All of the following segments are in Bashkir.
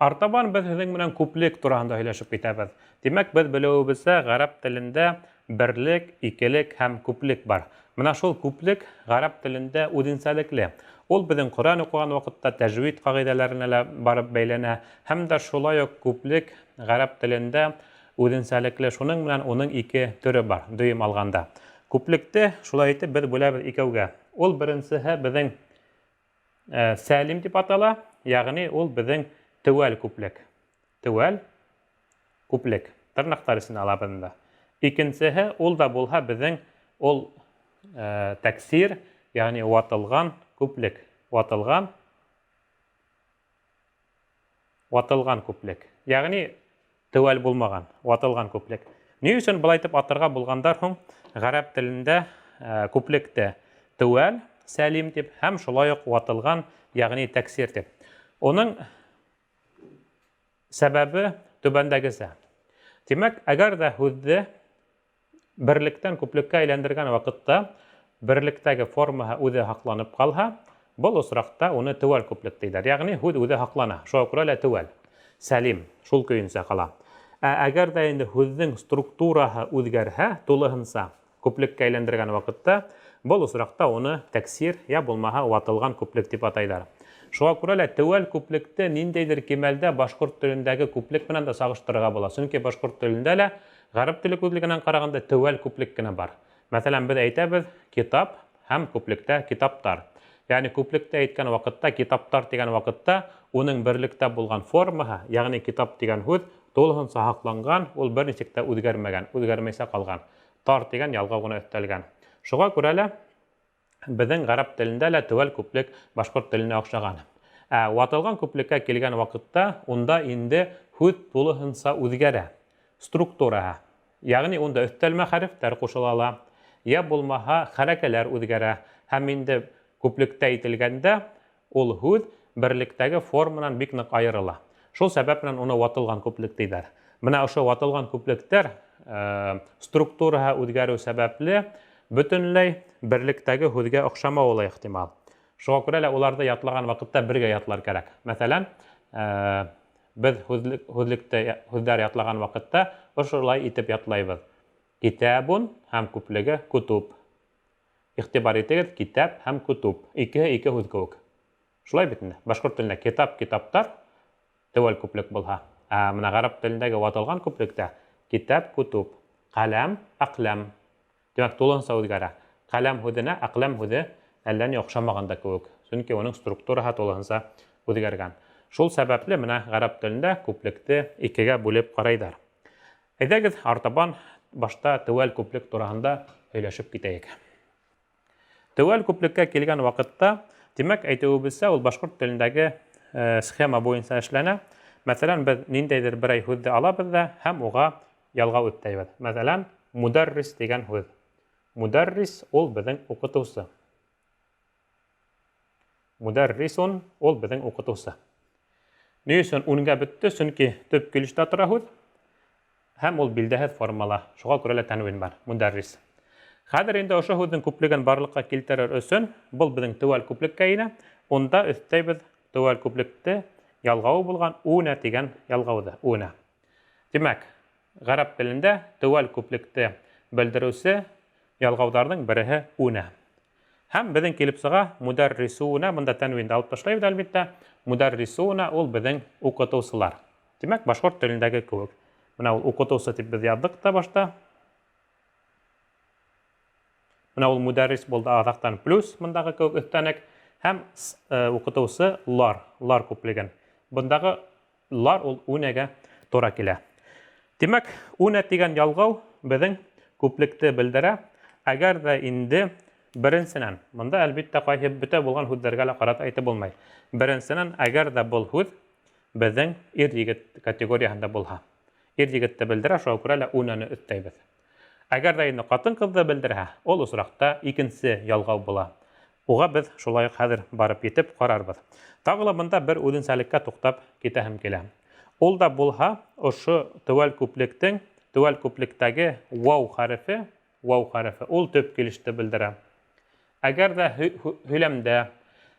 Артабан беҙ һеҙҙең менән күплек тураһында һөйләшеп китәбеҙ. Тимәк, беҙ белеүебеҙсә, ғәрәп телендә берлек, икелек һәм күплек бар. Менә шул күплек ғәрәп телендә үҙенсәлекле. Ул беҙҙең Ҡөрьән уҡыған ваҡытта тәжвид ҡағиҙәләренә лә барып бәйләнә һәм дә шулай уҡ күплек ғәрәп телендә үзенсәлекле, шуның менән уның ике төре бар, дөйөм алғанда. Күплекте шулай итеп беҙ бүләбеҙ икәүгә. Ул беренсеһе беҙҙең сәлим дип атала, ягъни ул беҙҙең теүәл күплек. Теүәл күплек. Тырнаҡтар эсенә алабыҙ инде. Икенсеһе ул да булһа беҙҙең ул тәксир, ягъни ватылған күплек. Ватылған ватылған күплек. Ягъни теүәл булмаған, ватылған күплек. Ни өсөн былай итеп атырға булғандар һуң ғәрәп телендә күплекте теүәл, сәлим дип һәм шулай уҡ ватылған, ягъни тәксир дип. Уның сәбәбе түбәндәгесә. Тимәк, әгәр дә һүҙҙе берлектән күплеккә әйләндергән ваҡытта берлектәге формаһы үҙе һаҡланып ҡалһа, был осраҡта уны теүәл күплек тиҙәр. Ягъни һүҙ үҙе һаҡлана. Шуға күрә лә теүәл. Сәлим шул көйөнсә ҡала. Ә әгәр ҙә инде һүҙҙең структураһы үҙгәрһә тулыһынса күплеккә әйләндергән ваҡытта, был осраҡта уны тәксир я булмаһа ватылған күплек дип атайҙар. Шуға күрә лә теүәл күплекте ниндәйҙер кимәлдә башҡорт телендәге күплек менән дә сағыштырырға була. Сөнки башҡорт телендә лә ғәрәп теле күҙлегенән ҡарағанда теүәл күплек кенә бар. Мәҫәлән, беҙ әйтәбеҙ китап һәм күплектә китаптар. Ягъни күплектә әйткән ваҡытта китаптар тигән ваҡытта уның берлектә булған формаһы, ягъни китап тигән һүҙ тулыһынса һаҡланған, ул бер нисек тә үҙгәрмәгән, үҙгәрмәйсә ҡалған. Тар тигән ялғау ғына өҫтәлгән. Шуға күрә лә беҙҙең ғәрәп телендә лә теүәл күплек башҡорт теленә оҡшаған. Ә ватылған күплеккә килгән ваҡытта унда инде һүҙ тулыһынса үҙгәрә. Структураһы. Ягъни унда өҫтәлмә хәрефтәр ҡушыла ла, я булмаһа хәрәкәләр үҙгәрә һәм инде күплектә әйтелгәндә ул һүҙ берлектәге форманан бик ныҡ айырыла. Шул сәбәп менән уны ватылған күплек тиҙәр. Менә ошо ватылған күплектәр структураһы үҙгәреү сәбәпле бөтөнләй берлектәге һүҙгә оҡшамауы ла ихтимал. Шуға күрә лә уларҙы ятлаған ваҡытта бергә ятлар кәрәк. Мәҫәлән, беҙ һүҙлектә һүҙҙәр ятлаған ваҡытта ошолай итеп ятлайбыҙ. Китабун һәм күплеге кутуб. Иғтибар итегеҙ, китап һәм кутуб. Икеһе ике һүҙ кеүек. Шулай бит инде. Башҡорт телендә китап, китаптар теүәл күплек булһа, ә менә ғәрәп телендәге ватылған күплектә китап, кутуб, ҡәләм, аҡләм. Тимәк, тулыһынса үҙгәрә. Ҡәләм һүҙенә аҡләм һүҙе әллә ни оҡшамаған да кеүек. Сөнки уның структураһы тулыһынса үҙгәргән. Шул сәбәпле менә ғәрәп телендә күплекте икегә бүлеп ҡарайҙар. Әйҙәгеҙ, артабан башта теүәл күплек тураһында һөйләшеп китәйек. Теүәл күплеккә килгән ваҡытта, тимәк, әйтеүебеҙсә, ул башҡорт телендәге схема буйынса эшләнә. Мәҫәлән, беҙ ниндәйҙер берәй һүҙҙе алабыҙ ҙа һәм уға ялғау өҫтәйбеҙ. Мәҫәлән, мударрис тигән һүҙ. Мударрис ул беҙҙең уҡытыусы. Мударрисун ул беҙҙең уҡытыусы. Ни өсөн үнгә бөттө? Сөнки төп килештә тора һүҙ һәм ул билдәһеҙ формала. Шуға күрә лә тәнвин бар. Мударрис. Хәҙер инде ошо һүҙҙең күплеген барлыҡҡа килтерер өсөн был беҙҙең теүәл күплеккә инә. Унда өҫтәйбеҙ теүәл күплекте ялғауы булған үнә тигән ялғауҙы. Үнә. Тимәк, ғәрәп телендә теүәл күплекте белдереүсе ялғауҙарҙың береһе үнә. Һәм беҙҙең килеп сыға мударрисуна, бында тәнвинде алып ташлайбыҙ әлбиттә. Мударрисуна ул беҙҙең уҡытыусылар. Тимәк, башҡорт телендәге кеүек. Менә ул уҡытыусы тип беҙ яҙҙыҡ та башта. Менә ул мударрис булды аҙаҡтан плюс бындағы кеүек өҫтәнек һәм уҡытыусы лар, лар күплеген. Бындағы лар ул үнәгә тура килә. Тимәк, үнә тигән ялғау беҙҙең күплекте белдерә. Әгәр ҙә инде беренсенән, бында әлбиттә ҡайһы бөтә булған һүҙҙәргә лә ҡарата әйтеп булмай. Беренсенән, әгәр ҙә был һүҙ беҙҙең ир-егет категорияһында булһа, ир-егетте белдерә, шуға күрә лә үнәне өҫтәйбеҙ. Әгәр ҙә инде ҡатын-ҡыҙҙы белдерһә, ул осраҡта икенсе ялғау була. Уға беҙ шулай уҡ хәҙер барып етеп ҡарарбыҙ. Тағы ла бында бер үҙенсәлеккә туҡтап китәһем килә. Ул да булһа, ошо теүәл күплектең, теүәл күплектәге вау хәрефе, вау хәрефе, ул төп килеште белдерә. Әгәр ҙә һөйләмдә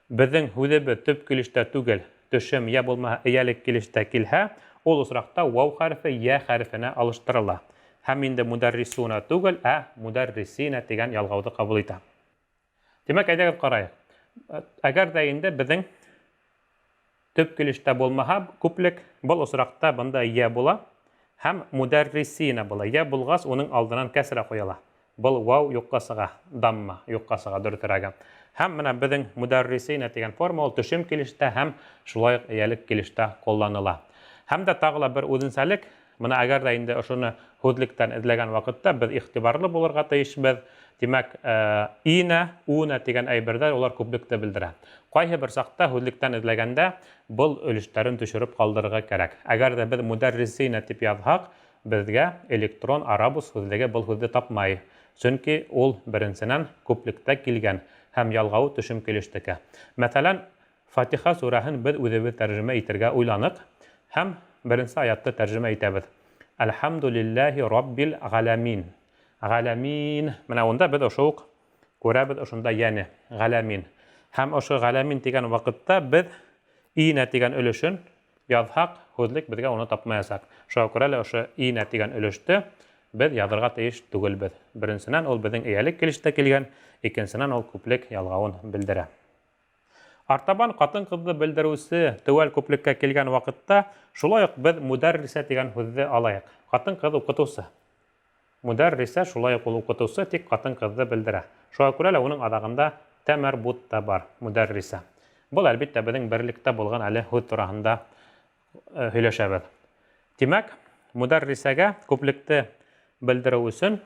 беҙҙең һүҙебеҙ төп килештә түгел, төшем йә булмаһа эйәлек килештә килһә, ул осракта вау хәрефе йә хәрефенә алыштырыла. Һәм инде мударрисуна түгел, ә мударрисина дигән ялгауҙы ҡабул итә. Тимәк, әйҙәгеҙ ҡарайыҡ. Әгәр ҙә инде беҙҙең төп килештә булмаһа күплек, был осракта бында йә була һәм мударрисина була. Йә булғас, уның алдынан кәсрә ҡуйыла. Был вау юҡҡа сыға, дамма юҡҡа сыға, дөрөҫөрәге. Һәм менә беҙҙең мударрисина тигән форма ул төшөм килештә һәм шулай уҡ эйәлек килештә ҡулланыла. Һәм дә тағы ла бер үҙенсәлек, менә әгәр ҙә инде ошоно һүҙлектән эҙләгән ваҡытта беҙ иғтибарлы булырға тейешбеҙ. Тимәк, инә, унә тигән әйберҙәр улар күплекте белдерә. Ҡайһы бер саҡта һүҙлектән эҙләгәндә был өлөштәрен төшөрөп ҡалдырырға кәрәк. Әгәр ҙә беҙ мударрисина тип яҙһаҡ, Безгә электрон арабус һүҙлеге был һүҙҙе тапмай, сөнки ул, беренсенән, күплектә килгән һәм ялғауы төшем килештеке. Мәҫәлән, Фатиха сүрәһен без үзебез тәрҗемә итергә уйланык һәм беренче аятты тәрҗемә итәбез, Әлхәмдүлилләһи раббил галәмин. Галәмин. Менә унда без ошо ук күрәбез ошонда йәне, галәмин. Һәм ошо галәмин дигән вакытта без инә дигән өлешен Яҙһаҡ, һүҙлек беҙгә уны тапмаясаҡ. Шуға күрә лә ошо инә тигән өлөштө беҙ яҙырға тейеш түгелбеҙ. Беренсенән, ул беҙҙең эйәлек килештә килгән, икенсенән, ул күплек ялғауын белдерә. Артабан ҡатын-ҡыҙҙы белдереүсе теүәл күплеккә килгән ваҡытта шулай уҡ беҙ мударрисә тигән һүҙҙе алайыҡ. Ҡатын-ҡыҙ укытыусы. Мударриса шулай ук ул укытыусы, тик катын-кызды белдерә. Шуңа күрә лә уның аҙағында тә мәрбут та бар, мударриса. Был, әлбиттә, безнең берлектә булган әле һүҙ тураһында һөйләшәбез. Тимәк, мударрисәгә күплекте белдереү өчен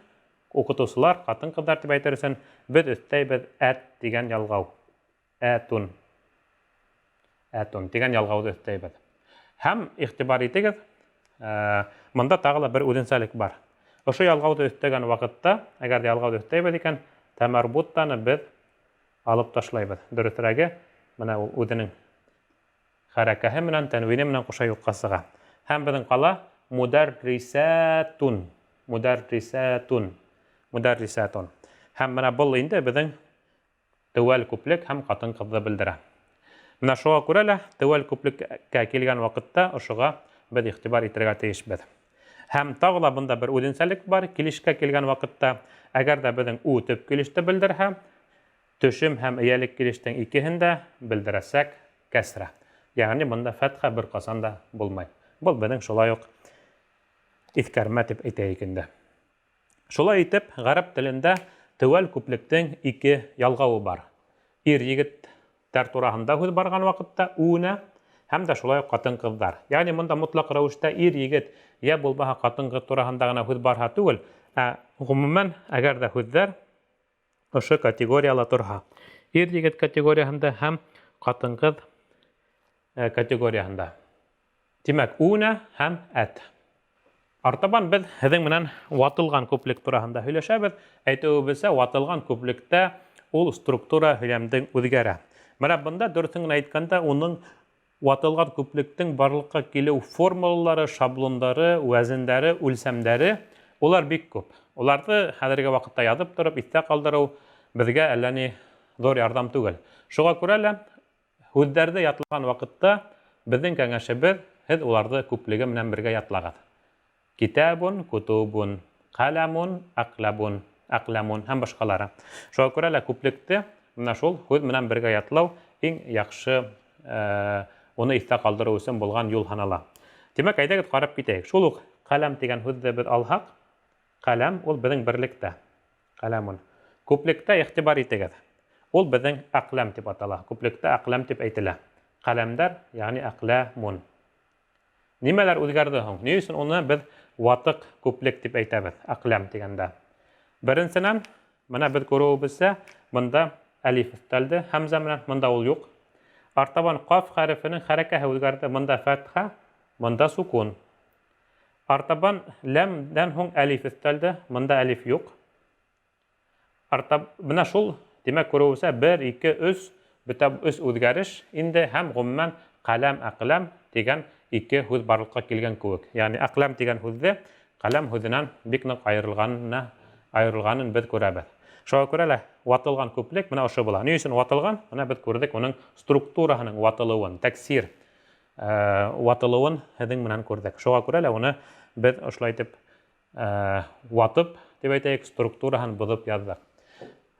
укытучылар, катын-кызлар дип әйтер өчен без өстәйбез әт дигән ялгау. Әтун. Әтун дигән ялгауҙы өҫтәйбеҙ. Һәм игътибар итегеҙ, монда тағы ла бер үҙенсәлек бар. Ошо ялгауҙы өҫтәгән ваҡытта, әгәр ҙә ялгауҙы өҫтәйбеҙ икән, тәмәрбуттаны беҙ алып ташлайбыҙ. Дөрөҫөрәге, менә ул үҙенең хәрәкәһе менән, тәнвине менән ҡуша юҡҡа сыға. Һәм беҙҙең ҡала мударрисәтун, мударрисәтун, мударрисәтун. Һәм менә был инде беҙҙең Теүәл күплек һәм ҡатын-ҡыҙҙы белдерә. Менә шуға күрә лә теүәл күплеккә килгән ваҡытта ошоға беҙ игътибар итергә тейешбеҙ. Һәм тағы ла бында бер үҙенсәлек бар, килешкә килгән ваҡытта, әгәр ҙә беҙҙең у төп килеште белдерһә, төшем һәм эйәлек килештең икеһен дә белдерәсәк кәсрә. Ягъни бында фәтхә бер ҡасан да булмай. Был беҙҙең шулай уҡ иҫкәрмә дип әйтәйек инде. Шулай итеп, гарәп телендә теүәл күплектең ике ялгавы бар. Ир-егеттәр тураһында һүҙ барган вакытта ү-нә һәм дә шулай ук катын-кызлар. Ягъни монда мотлак рәвештә ир-егет йә булмаһа катын-кыз тураһында гына һүҙ барһа түгел, ә гомумән, әгәр дә һүҙҙәр ошо категорияла торһа, ир-егет категорияһында һәм катын-кыз категорияһында. Тимәк, үнә һәм әт. Артабан без һеҙҙең менән ватылған күплек тураһында һөйләшәбеҙ. Әйтеүебеҙсә, ватылған күплектә ул структура һөйләмдең үҙгәрә. Менә бында дөрөҫөн генә әйткәндә, уның ватылған күплектең барлыҡҡа килеү формулалары, шаблондары, вәзендәре, үлсәмдәре, улар бик күп. Уларҙы хәҙерге ваҡытта яҙып тороп, иҫтә ҡалдырыу беҙгә әллә ни ҙур ярҙам түгел. Шуға күрә лә Һүҙҙәрҙе ятлаған ваҡытта беҙҙең кәңәшебеҙ, һеҙ уларҙы күплеге менән бергә ятлағыҙ. Китабун, кутубун, ҡәләмун, әҡләбун, әҡләмун һәм башҡалары. Шуға күрә лә күплекте менә шул һүҙ менән бергә ятлау иң яҡшы уны иҫтә ҡалдырыу өсөн булған юл һанала. Тимәк, әйҙәгеҙ ҡарап китәйек. Шул уҡ ҡәләм тигән һүҙҙе беҙ алһаҡ, ҡәләм ул беҙҙең берлектә. Ҡәләмун. Күплектә игътибар итегеҙ. Ул беҙҙең әҡләм дип атала. Күплектә әҡләм дип әйтелә. Ҡәләмдәр, ягъни әҡләмун. Нимәләр үҙгәрҙе һуң? Ни өсөн уны беҙ ватыҡ күплек дип әйтәбеҙ, әҡләм тигәндә? Беренсенән, менә беҙ күреүебеҙсә, бында әлиф өҫтәлде һәмзә менән, монда ул юҡ. Артабан ҡаф хәрефенең хәрәкәһе үҙгәрҙе, монда фәтхә, монда сукун. Артабан ләмдән һуң әлиф өҫтәлде, монда әлиф юҡ. Артаб, менә шул, димәк, күреүебезчә, 1, 2, 3, бөтә өч үзгәреш инде һәм гомумән ҡәләм, әҡләм дигән ике һүҙ барлыҡҡа килгән кеүек. Ягъни әҡләм дигән һүҙҙе ҡәләм һүҙенән бик ныҡ аерылғанына аерылғанын беҙ күрәбеҙ. Шуңа күрә лә ватылған күплек менә ошо була. Ни өсөн ватылған? Менә беҙ күрҙек уның структураһының ватылыуын, тәксир. ватылыуын һеҙҙең менән күрҙек. Шуға күрә лә уны беҙ ошолай итеп ватып, дип әйтәйек, структураһын боҙоп яҙҙыҡ.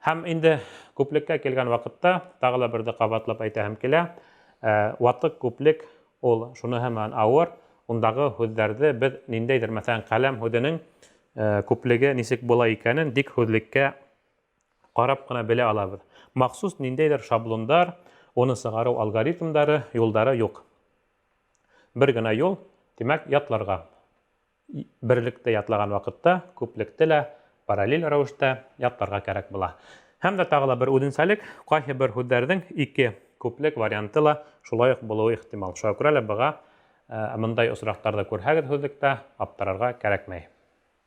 Һәм инде күплеккә килгән ваҡытта тағы ла берҙе ҡабатлап әйтәһем килә. Ватыҡ күплек ул шуныһы менән ауыр, ундағы һүҙҙәрҙе беҙ ниндәйҙер, мәҫәлән, ҡәләм һүҙенең күплеге нисек була икәнен тик һүҙлеккә ҡарап ҡына белә алабыҙ. Махсус ниндәйҙер шаблондар, уны сығарыу алгоритмдары, юлдары юҡ. Бер генә юл, тимәк, ятларға. Берлектә ятлаған ваҡытта күплекте лә параллель рәүештә ятларға кәрәк була. Һәм дә тағы ла бер үҙенсәлек, ҡайһы бер һүҙҙәрҙең ике күплек варианты ла шулай уҡ булыуы ихтимал. Шуға күрә лә быға мындай осраҡтарҙы күрһәгеҙ һүҙлектә аптырарға кәрәкмәй.